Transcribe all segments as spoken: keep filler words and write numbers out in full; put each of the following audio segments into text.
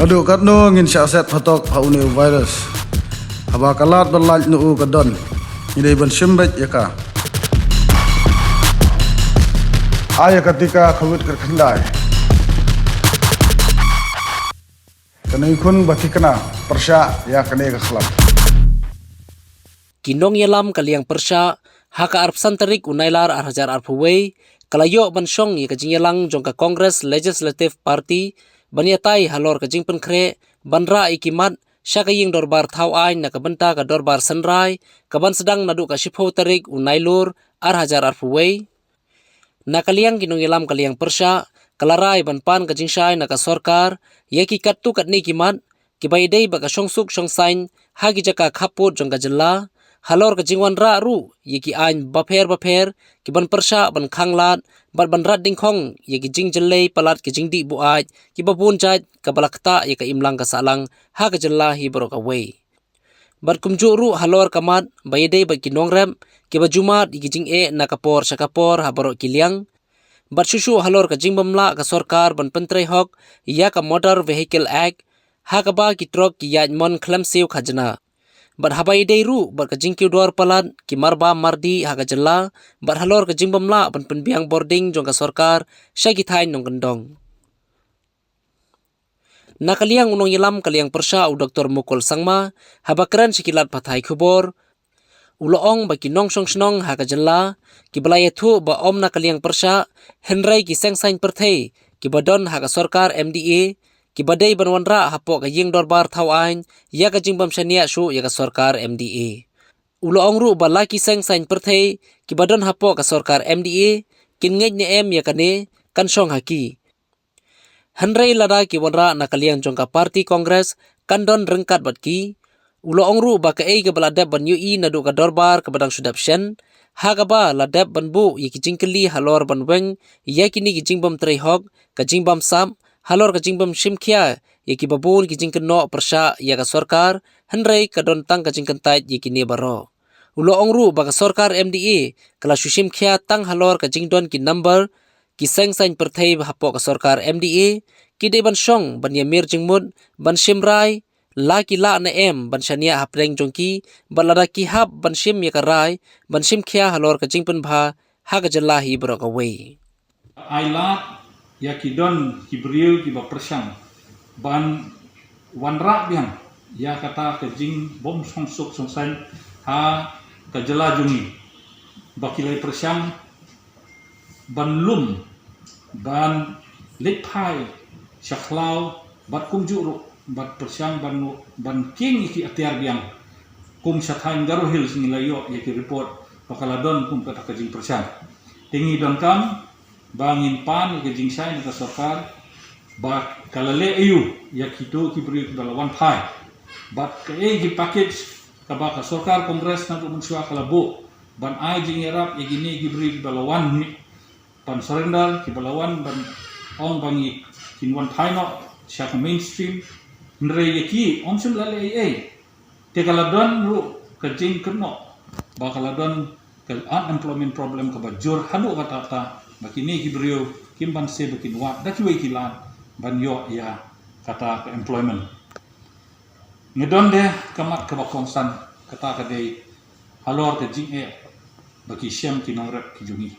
Haduh katno ngin shah set phatok ha une u virus? Haba ka lad ba lait na u ka don, ngi dei ban shim beit ïa ka. Ai ïa ka tika Covid kyrkhyndai. Kane khun ba thikna pyrshah ïa kane ka khlam. Ki nongïalam ka liang pyrshah, ha ka arphew san tarik u Nailar ar hajar arphew wei, ka la ïoh ban shong ïa ka jingïalang jong ka Congress Legislative Party, ban ïatai halor ka jingpynkhreh ban rah ïa ki mat sha ka ïing dorbar thaw aiñ na ka bynta ka dorbar synrai, ka ban sdang naduh ka shiphew tarik u Nailur ar hajar arphew wei. Na ka liang ki nongïalam ka liang pyrshah, ka la rai ban pan ka jingshai na ka sorkar ïa ki katto katne ki mat kiba ïadei bad ka shongsuk shongsaiñ ha ki jaka khappud jong ka jylla, halor ka jingwanrah ruh ïa ki aiñ bapher bapher ki ban pyrshah ban khanglad bad ban rat dyngkhong ïa ki jingjyllei palat ki jingdih buaid kiba bun jait kaba la ktah ïa ka imlang ka sahlang ha ka jylla hi baroh kawei. Bad kumjuh ruh halor ka mat ba ïadei bad ki nongrep kiba ju mad ïa ki jingeh na ka por sha ka por ha baroh ki liang. Bad shuh shuh halor ka jingbym lah ka sorkar ban pyntrei hok ïa ka Motor Vehicle Act, ha kaba ki trok ki ïaid mon khlem siew khajna. Bad haba ïadei ruh bad ka jingkiew dor palat ki marbam mardih ha ka jylla, bad halor ka jingbym lah ban pynbiang bording jong ka sorkar sha ki thaiñ nongkyndong. Na ka liang u nongïalam ka liang pyrshah u Doktor Mukul Sangma, haba kren sha ki lad pathai khubor, u la ong ba ki nongshong shnong ha ka jylla kiba la ïathuh ba ym na ka liang pyrshah, hynrei ki seng saiñ pyrthei kiba don ha ka sorkar M D A, kiba dei ban wanrah hapoh ka ïing dorbar thaw aiñ ïa ka jingbym shaniah shuh ïa ka sorkar M D A. U la ong ruh ba la ki seng saiñ pyrthei kiba don hapoh ka sorkar M D A kin ngeit ne em ïa kane, kan shong ha ki. Hynrei lada ki wanrah na ka liang jong ka party Congress, kan don ryngkat bad ki. U la ong ruh ba kaei kaba la dep ban ïohi naduh ka dorbar kaba dang shu dep shen, ha kaba la dep ban buh ïa ki jingkylli halor ban weng ïa kine ki jingbym trei hok, ka jingbamsap, halor ka jingbym shim khia ïa kiba bun ki jingkynnoh pyrshah ïa ka sorkar, hynrei ka don tang ka jingkyntait ïa kine baroh. U la ong ruh ba ka sorkar M D A ka la shu shim khia tang halor ka jingdon ki number ki seng saiñ pyrthei hapoh ka sorkar M D A, ki dei ban shong ban ïamir jingmut, ban shim rai, la ki lah ne em ban shaniah hapdeng jong ki, bad lada ki hap ban shim ïa ka rai ban shim khia halor ka jingpynbha ha ka jylla hi baroh kawei. Ai lad ïa ki don ki briew kiba pyrshang ban wanrah biang ïa kata ka jingbym shongsuk shongsaiñ ha ka jylla jong ngi, ba ki la pyrshang ban lum, ban leit phai sha khlaw, bad kumjuh ruh ban pyrshang ban, ban kieng ïa ki atiar biang. Kum sha thaiñ Garo Hills ngi la ïoh ïa ki report ba ka la don kum kata ka jingpyrshang. Te ngi donkam ba ngin pan ïa ka jingshai na ka sorkar ba ka la leh aïu ïa kito ki briew kiba la wan phai, bad kaei ki package kaba ka sorkar Congress naduh mynshuwa ka la buh ban ai jingïarap ïa kine ki briew kiba la wan mih ban surrender, kiba la wan ban ong ba ngi kin wan phai noh sha ka mainstream. Hynrei ïa ki ym shym la leh ei ei. Te ka la don ruh ka jingkynnoh ba ka la don ka unemployment problem kaba jur haduh katta katta, ba kine ki briew kim banse ba kin wad da kiwei ki lad ban ïoh ïa kata ka employment. Ngi don de ka mat kaba kongsan, kata ka dei halor ka jingeh ba ki shem ki nongrep ki jong ngi.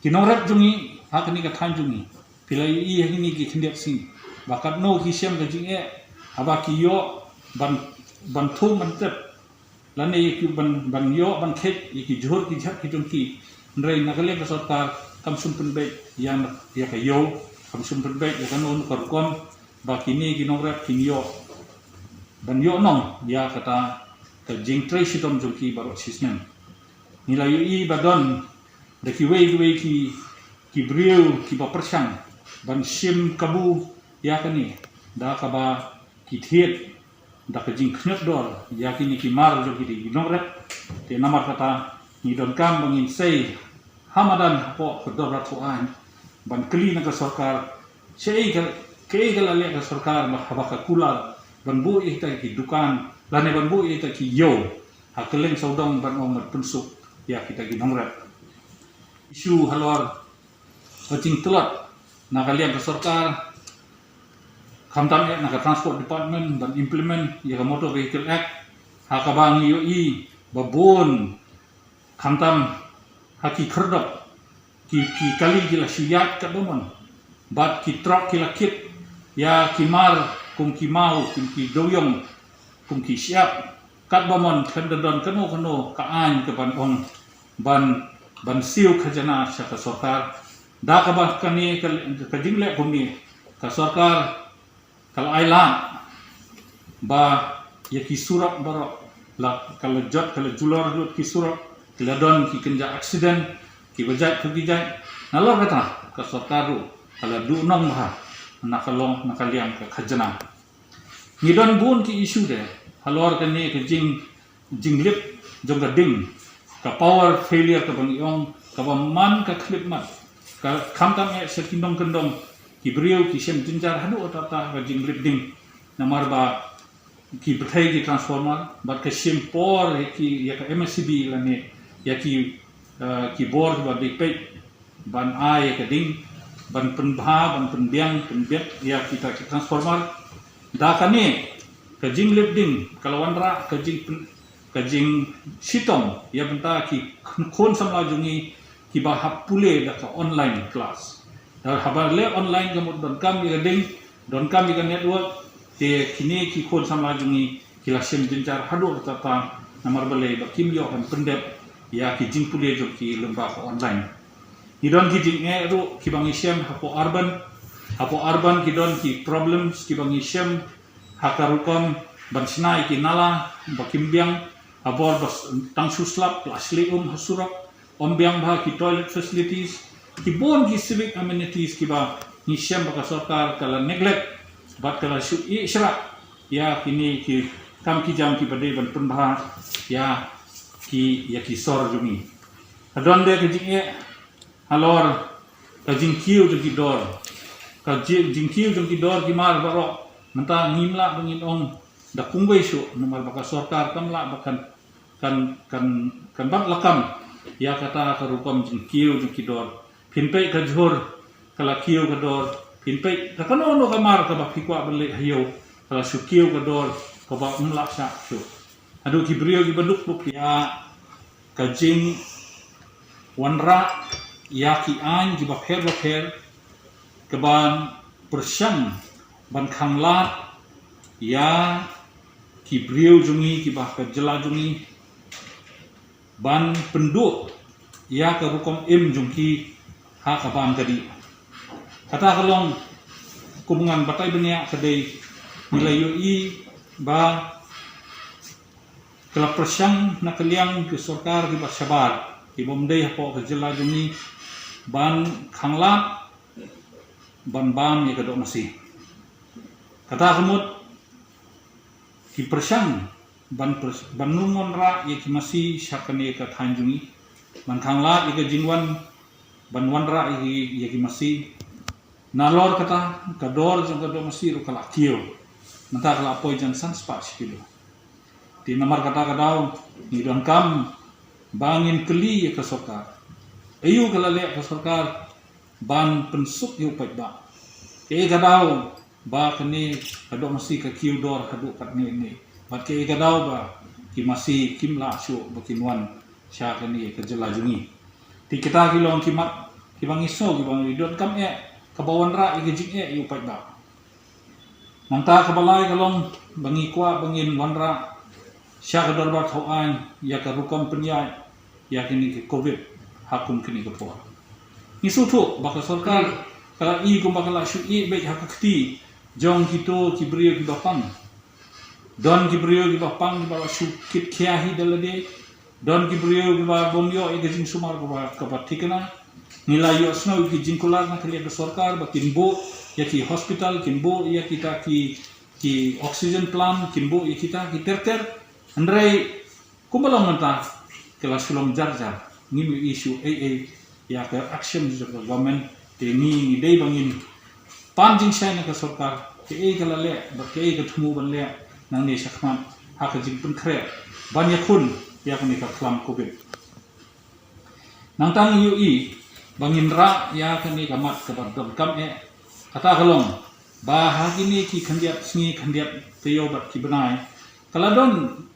Ki nongrep jong ngi ha kane ka thaiñ jong ngi, phi la ïohi ha kine ki khyndiat sngi ba katno ki shem ka jingeh haba ki ïoh ban, ban thung ban tep, lane ïa ki ban, ban ïoh ban kheit ïa ki jhur ki jhat ki jong ki. Hynrei na ka liang ka sorkar kam shym pynbeit ïa, ïa ka ïew, kam shym pynbeit ïa kano kano ka rukom ba kine ki nongrep kin ïoh ban ïoh nong ïa kata ka jingtrei shitom jong ki baroh shisnem. Ngi la ïohi ba don da kiwei kiwei ki, ki briew kiba pyrshang ban shim kabu ïa kane da kaba ki thied da ka jingkhñiot dor ïa kine ki mar jong kine ki nongrep. Te namar kata ngi donkam ba ngin sei ha madan hapoh ka dorbar thaw aiñ ban kylli na ka sorkar, shaei ka, kaei ka la leh ka sorkar ba haba ka kular ban buh ïa kita ki dukan lane ban buh ïa kita ki ïew ha kylleng sawdong ban ong ban pynsuk ïa kita ki nongrep. Issue halor ka jingtlot na ka liang ka sorkar, Khamtam eh na ka Transport Department ban implement ïa ka Motor Vehicle Act, ha kaba ngi ïohi ba bun khamtam ha ki khyrdop ki, ki kali ki la shu ïaid katba mon, bad ki trok ki la kit ïa ki mar kum ki maw, kum ki dewïong, kum ki shyiap, katba mon, khlem da don kano kano ka aiñ kaban ong ban, ban siew khajana sha ka sorkar. Da kaba kane ka, ka jingleh kumne, ka sorkar ka la ai lad ba ïa ki surok baroh la, ka la jot, ka la julor lut ki surok, ki la don ki kynja accident kiba jait pa ki jait. Nalor kata ka sorkar ruh ka la duhnong bha na ka long, na ka liang ka khajana. Ngi don bun ki issue de halor kane ka jing, jinglip jong ka ding, ka power failure kaba ngi ong, kaba man ka khyllipmat, ka khamtam eh sha ki nongkyndong, ki briew ki shem jynjar haduh katta ka jinglip ding. Namar ba ki pyrthei ki transformer, bad ka shim por ïa ki, ïa ka M S E B lane ïa ki, eh, ki bor kiba dei peit ban ai ïa ka ding, ban pynbha, ban pynbiang, pynbiang ïa kita ki transformer. Da kane ka jinglip ding ka la wanrah ka jingpyn-, ka jingshitom ïa bynta ki khun samla jong ngi kiba hap pule da ka online class. Da haba leh online ka mut donkam ïa ka ding, donkam ïa ka network, te kine ki khun samla jong ngi ki la shem jynjar haduh katta, namar balei, ba kim ïoh ban pyndep ïa ki jingpule jong ki lyngba ka online. Ngi don ki jingeh ruh kiba ngi shem hapoh urban, hapoh urban ki don ki problems kiba ngi shem ha ka rukom ban shna ïa ki nala ba kim biang, ha bor ba s-, tang shu slap la shlei um ha surok, ym biang bha ki toilet facilities, ki bun ki civic amenities kiba ngi shem ba ka sorkar ka la neglect, bad ka la shu ïeh shrah ïa kine ki kam ki jam kiba dei ban pynbha ïa ki, ïa ki sor jong ngi. Ka don de ka jingeh halor ka jingkiew jong ki dor, ka ji-, jingkiew jong ki dor ki mar baroh. Mynta ngim lah ba ngin ong da kumwei shuh, namar ba ka sorkar kam lah ba kan, kan, kan, kan bat lakam ïa kata ka rukom jingkiew jong ki dor. Phin peit ka jhur ka la kiew ka dor, phin peit ka kano kano ka mar kaba phi kwah ban leit ha ïew, ka la shu kiew ka dor kaba ym lah shah shuh. Haduh ki briew kiba duk bup ïa ka jingwanrah ïa ki aiñ kiba pher ba pher, kaban pyrshang ban khanglad ïa ki briew jong ngi kiba ha ka jylla jong ngi, ban pynduh ïa ka rukom im jong ki ha ka bam ka dih. Kata ka long, kum ngan batai bniah, ka dei ngi la ïohi ba ka la pyrshang na ka liang ki sorkar kiba shabar, kiba ym dei hapoh ka jylla jong ngi, ban khanglad ban bam ïa ka doh masi. Kata ka mut ki pyrshang ban pyr-, ban ym wanrah ïa ki masi sha kane ka thaiñ jong ngi, ban khanglad ïa ka jingwan ban wanrah ïa ki, ïa ki masi. Nalor kata ka dor jong ka doh masi ruh ka la kiew, mynta ka la poi jan san spah shi kilo. Te namar kata ka daw ngi donkam ba ngin kylli ïa ka sorkar, aïu ka la leh ka sorkar ban pynsuk ïa u paidbah? Kaei ka daw ba kane ka doh masi ka kiew dor haduh katne ne? Bad kaei ka daw ba ki masi kim lah shuh ba kin wan sha kane ka jylla jong ngi? Te kita ki long ki mat kiba ngi sngew kiba ngi donkam eh, kaba wanrah ïa ka jingeh ïa u paidbah. Nangta kaba lai ka long ba ngi kwah ba ngin wanrah sha ka dorbar thaw aiñ ïa ka rukom pynïaid ïa kine ki covid ha kum kine ki por. Ngi sngewthuh ba ka sorkar ka la i kumba ka la shu i beit ha ka kti jong kito ki briew kiba pang. Don ki briew kiba pang kiba la shu kit khia hi da lade. Don ki briew kiba bym ïoh ïa ka jingsumar kaba, kaba thikna. Ngi la ïohsngew ïa ki jingkular na ka liang ka sorkar ba kin buh ïa ki hospital, kin buh ïa kita ki, ki oxygen plant, kin buh ïa kita ki ter ter. Hynrei kumba long mynta ka la shu long jar jar. Ngim ïohi shuh ei ei ïa ka action jong ka government. Te ngi, ngi dei ba ngin pan jingshai na ka sorkar kaei ka la leh bad kaei ka thmu ban leh nangne shakhmat ha ka jingpynkhreh ban ïakhun ïa kane ka khlam covid. Nangta ngi ïohi ba ngin rah ïa kane ka mat kaba donkam eh, kata ka long Ba ha kine ki khyndiat sngi, khyndiat taïew bad ki bnai, ka la don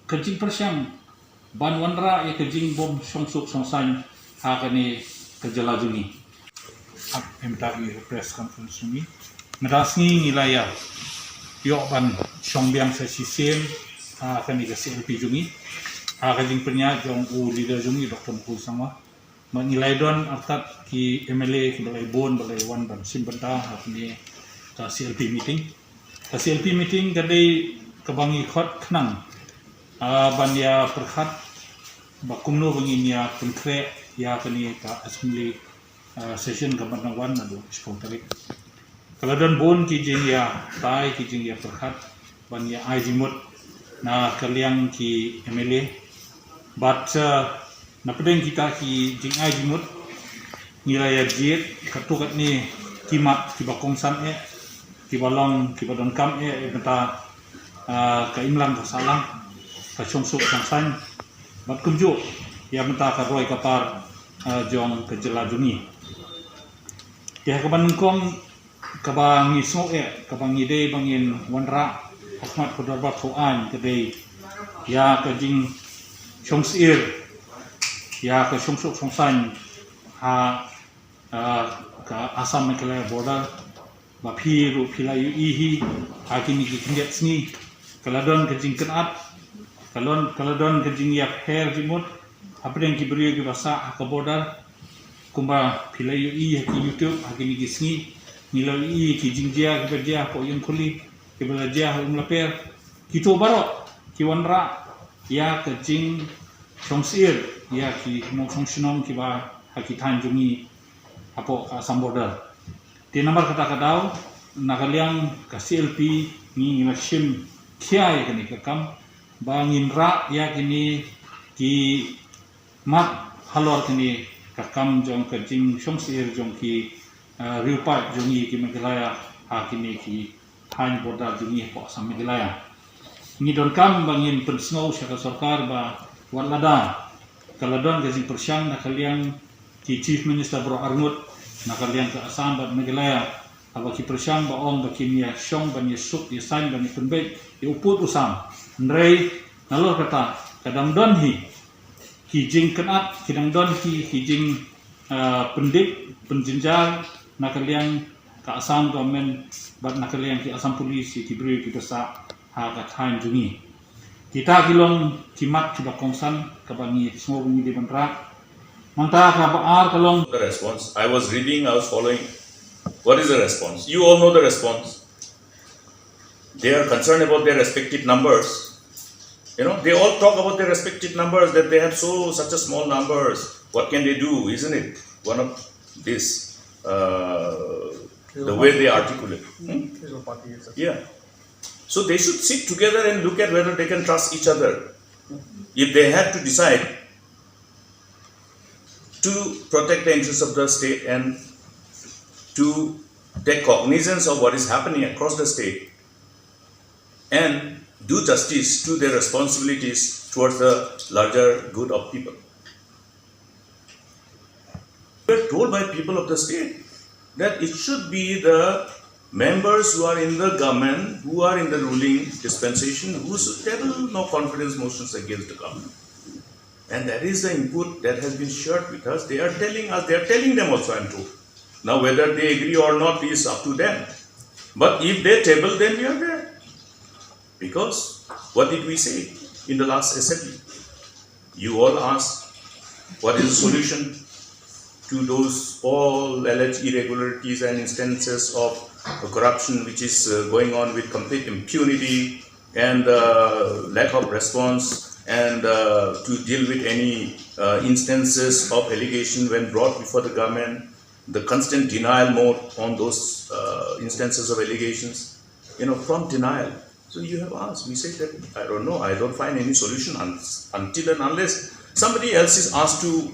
ka jingpyrshang ban wanrah ïa ka jingbym shongsuk shongsaiñ ha kane ka jylla jong ngi. Ap em ta ki press conference jong ngi. Mynta sngi ngi la ïa ïoh ban shong biang sa shisien ha kane ka C L P jong ngi, ha ka jingpynïaid jong u leader jong ngi, Doctor Mukul Sangma. Ba ngi la ïa don artat ki M L A kiba la ïa bun, ba la ïa wan ban shim bynta ha kane ka C L P meeting. Ka C L P meeting ka dei kaba ngi khot khnang, ah, ban ïa pyrkhat ba kumno ba ngin ïa pynkhreh ïa kane ka assembly, ah, session kaba nang wan naduh shiphew tarik. Ka la don bun ki jingïatai, ki jingïapyrkhat ban ïa ai jingmut na ka liang ki M L A. Bad, eh, na pdeng kita ki jingai jingmut, ngi la ïa jied katto katne ki mat kiba kongsan eh, kiba long, kiba donkam eh, eh, mynta, eh, ka imlang ka sahlang, ka shongsuk shongsaiñ, bad kumjuh ïa mynta ka roi ka par, eh, jong ka jylla jong ngi. Te ha kaba nyngkong, kaba ngi sngew eh, kaba ngi dei ba ngin wanrah ha khmat ka dorbar thaw aiñ ka dei ïa ka jingshongsyier, ïa ka shongsuk shongsaiñ ha, ah, ka Assam Meghalaya border, ba phi ruh phi la ïohi hi ha kine ki khyndiat sngi, ka la don ka jingkynad, ka lon, ka la don ka jingïapher jingmut hapdeng ki briew kiba sah ha ka border. Kumba phi la ïohi ha ki YouTube ha kine ki sngi, ngi la ïohi ki jingjia kiba jia ha Pohyungkhuli, kiba la jia ha Umlaper. Kito baroh ki wanrah ïa ka jingshongsyier ïa ki nongshong shnong kiba ha ki thaiñ jong ngi hapoh ka Assam border. Te namar kata ka daw, na ka liang ka C L P ngi, ngi la shim khia ïa kane ka kam ba ngin rah ïa kine ki mat halor kane ka kam jong ka jingshongsyier jong ki, eh, riewpaid jong ngi ki Meghalaya ha kine ki thaiñ border jong ngi hapoh Assam Meghalaya. Ngi donkam ba ngin pynsngew sha ka sorkar ba wat lada ka la don ka jingpyrshang na ka liang ki Chief Minister baroh arngut na ka liang ka Assam bad Meghalaya, haba ki pyrshang ba ong ba kin ïa shong ban ïa suk ïa saiñ ban ïa pynbeit ïa u pud u sam. Hynrei nalor kata ka dang don hi ki jingkynad, ki dang don hi ki jing, ah, pyndit pynjynjar na ka liang ka Assam government bad na ka liang ki Assam Police ïa ki briew kiba sah ha ka thaiñ jong ngi. Kita ki long ki mat kiba kongsan kaba ngi sngew ba ngi dei ban rah. Nangta kaba ar ka long. The response. I was reading, I was following. What is the response? You all know the response. They are concerned about their respective numbers. You know, they all talk about their respective numbers, that they have so, such a small numbers. What can they do, isn't it? One of this, uh, the way they articulate. Hmm? Yeah. So they should sit together and look at whether they can trust each other. If they have to decide to protect the interests of the state and to take cognizance of what is happening across the state and do justice to their responsibilities towards the larger good of people. We're told by people of the state that it should be the members who are in the government, who are in the ruling dispensation, who should table no confidence motions against the government. And that is the input that has been shared with us. They are telling us, they are telling them also, I'm told. Now, whether they agree or not is up to them. But if they table, then we are there. Because what did we say in the last assembly? You all asked, what is the solution to those all alleged irregularities and instances of corruption which is, uh, going on with complete impunity and, uh, lack of response and, uh, to deal with any, uh, instances of allegation when brought before the government, the constant denial mode on those, uh, instances of allegations, you know, prompt denial. So you have asked, we said that, I don't know, I don't find any solution un-, until and unless somebody else is asked to